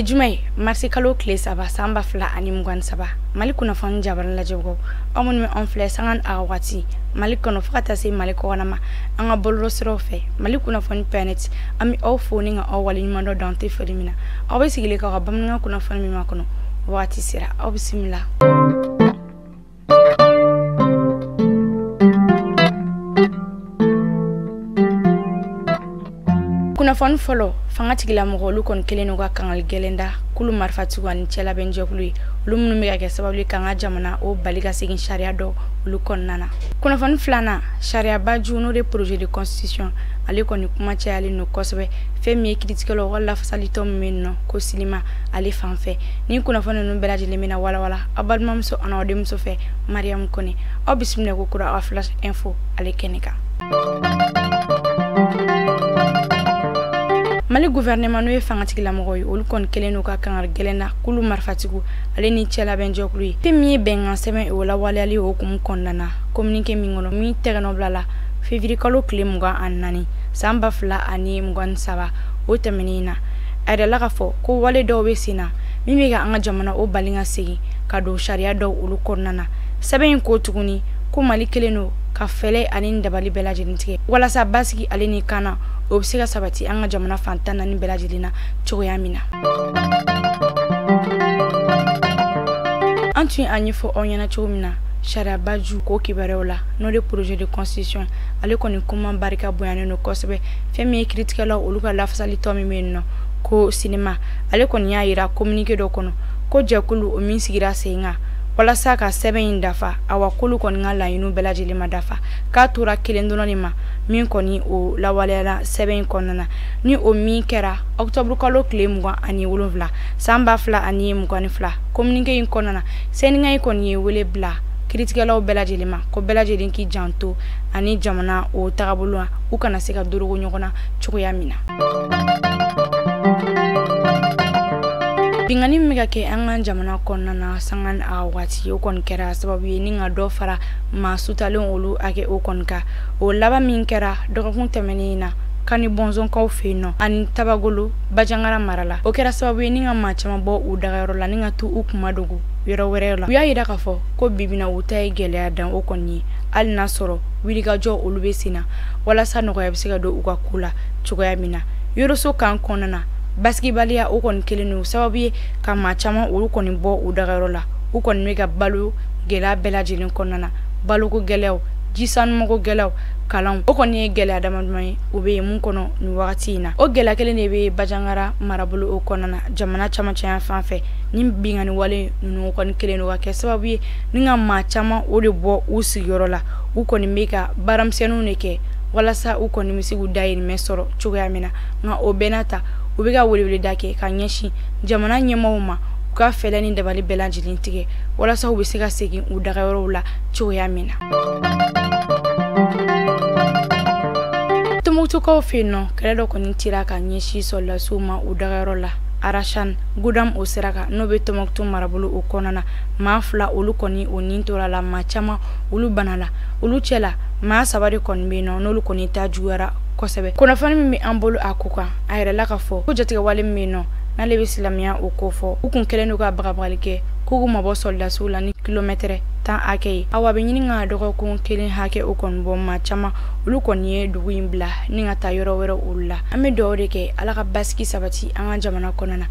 Bi juma ye marisi kalo tile 3 san 2023 Mali kunnafoni jabarani lajɛbagaw aw minnu bɛ anw filɛ sanga ni a waati Mali kɔnɔ fo ka taa se Mali kɔkan ma an ka bɔlɔlɔsiraw fɛ Mali kunnafoni point an bɛ aw fo ni ka aw waleɲuman dɔn dan tɛ foli min na aw bɛ sigilen k'aw ka bamanankan kunnafoni min makɔnɔ waati sera aw bisimila. Kunnafoni fɔlɔ fanga tigilamɔgɔ olu kɔni kɛlen don ka kangali gɛlɛn da kulu marifatigiw ani cɛlabɛnjɛkulu ye olu minnu bɛ ka kɛ sababu ye k'an ka jamana o bali ka segin sariya dɔ olu kɔnɔna na. Kunnafoni filanan sariyabaju n'o de projet de constitution ale kɔni kuma cayalen don kosɛbɛ fɛn min ye kiiritigɛlaw ka lafasalitɔn min bɛ yen nɔ ko silima ale fan fɛ ni kunnafoni ninnu bɛɛ lajɛlen bɛna walawala aw balimamuso ani aw denmuso fɛ Mariam Kone aw bisimila ko kura aw Flash Info ale kɛnɛ kan. Mali gouvernement n'o ye fangatigilamɔgɔw ye olu kɔni kɛlen don ka kangari gɛlɛn da kulu marifatigiw ale ni cɛlabɛnjɛkulu ye fɛn min ye bɛnkan sɛbɛn o lawaleyali hukumu kɔnɔna na communiqué min kɔnɔ min tɛgɛnɔ bila la février kalo tile 24 san 2023 o tɛmɛnen na a yirala k'a fɔ ko wale dɔw bɛ sen na min bɛ ka an ka jamana o bali ka segin ka don sariya dɔw olu kɔnɔna na. Sɛbɛn in ko tuguni ko Mali kɛlen don ka fɛɛrɛ ani dabali bɛɛ lajɛlen tigɛ walasa basigi ale ni kana o bɛ se ka sabati an ka jamana fan 14 bɛɛ lajɛlen na cogoya min na. An tun ye a ɲɛfɔ aw ɲɛna cogo min na sariyabaju ko kibaruyaw la n'o de projet de constitution ale kɔni kuma barika bonyanen don kosɛbɛ fɛn min ye kiiritigɛlaw olu ka lafasalitɔn min bɛ yen nɔ ko sinima ale kɔni y'a yira communiqué dɔ kɔnɔ ko jɛkulu o min sigira sen kan walasa ka sɛbɛn in dafa awa k'olu kɔni ka laɲiniw bɛɛ lajɛlen ma dafa k'a tora kelen dɔrɔn de ma min kɔni o lawaleyala sɛbɛn in kɔnɔna na ni o min kɛra octobre kalo tile 27 san 2022 communiqué in kɔnɔna na syndicat in kɔni ye wele bila kiiritigɛlaw bɛɛ lajɛlen ma ko bɛɛ lajɛlen k'i janto ani jamana o tagabolo la u kana se ka dorogo ɲɔgɔn na cogoya min na. Binkanni min bɛ ka kɛ an ka jamana kɔnɔna na sanga ni a waati o kɔni kɛra sababu ye ni ka dɔ fara maa sutalen olu hakɛ o kɔni kan o laban min kɛra dɔgɔkun tɛmɛnen na Kani Bɔnzɔnkaw fɛ yen nɔ ani Tabagolo Bajangara mara la o kɛra sababu ye ni ka maa caman bɔ u dagayɔrɔ la ni ka t'u u kuma dogo yɔrɔ wɛrɛ la. U y'a yira k'a fɔ ko bibina u ta ye gɛlɛya dan o kɔni ye hali n'a sɔrɔ wulikajɔ olu bɛ sen na walasa nɔgɔya bɛ se ka don u ka ko la cogoya min na. Yoroso kan kɔnɔna na basigibaliya o kɔni kɛlen don sababu ye ka maa caman olu kɔni bɔ u dagayɔrɔ la u kɔni bɛ ka balo gɛlɛya bɛɛ lajɛlen kɔnɔna na baloko gɛlɛyaw ji sanumako gɛlɛyaw kalanw o kɔni ye gɛlɛya damadama ye o bɛ yen mun kɔnɔ nin wagati in na. O gɛlɛya kelen de bɛ Bajangara marabolo o kɔnɔna na jamana camancɛya fan fɛ ni binkanni wale ninnu kɔni kɛlen don ka kɛ sababu ye ni ka maa caman o de bɔ u sigiyɔrɔ la u kɔni bɛ ka baaramisɛnninw de kɛ walasa u kɔni bɛ se k'u dahirimɛ sɔrɔ cogoya min na nka o bɛɛ n'a ta u bɛ ka weleweleda kɛ ka ɲɛsin jamana ɲɛmaaw ma u ka fɛɛrɛ ni dabali bɛɛ lajɛlen tigɛ walasa u bɛ se ka segin u dagayɔrɔw la cogoya min na. Tumutukaw fɛ yen nɔ kɛlɛ dɔ kɔni cira ka ɲɛsin sɔrɔdasiw ma u dagayɔrɔ la Arashan Gudam o sira kan n'o bɛ Tɔnbukutu marabolo o kɔnɔna na maa 2 olu kɔni o nin tora la maa caman olu bana la olu cɛ la maa 3 de kɔni bɛ yen nɔ n'olu kɔni ta juguyara kosɛbɛ. Kunnafoni min bɛ an bolo a ko kan a yirala k'a fɔ ko jatigɛwale min bɛ yen nɔ n'ale bɛ silamɛya o ko fɔ u kun kɛlen don ka bagabagali kɛ k'u k'u mabɔ sɔrɔdasiw la ni kilomɛtɛrɛ 10 hakɛ ye awa bɛ ɲini ka dɔgɔkun kelen hakɛ o kɔni bɔ maa caman olu kɔni ye dugu in bila ni ka taa yɔrɔ wɛrɛ olu la. An bɛ dugawu de kɛ Ala ka basigi sabati an ka jamana kɔnɔna na.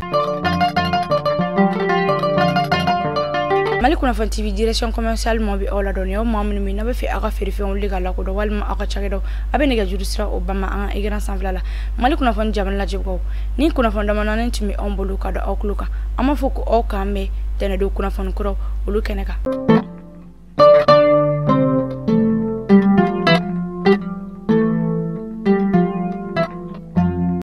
Mali kunnafoni TV direction commerciale mɔgɔ bɛ aw ladɔnniya aw maa minnu bɛ yen n'aw bɛ fɛ aw ka feerefɛnw wuli ka lakodɔn walima aw ka cakɛdaw a bɛ nɛgɛjuru sira o bama an ka écran sanfɛla la. Mali kunnafoni jamana lajɛbagaw ni kunnafoni damadɔnin tun bɛ anw bolo ka da aw tulo kan an b'a fɔ ko aw k'an bɛn tɛnɛndon kunnafoni kuraw olu kɛnɛ kan.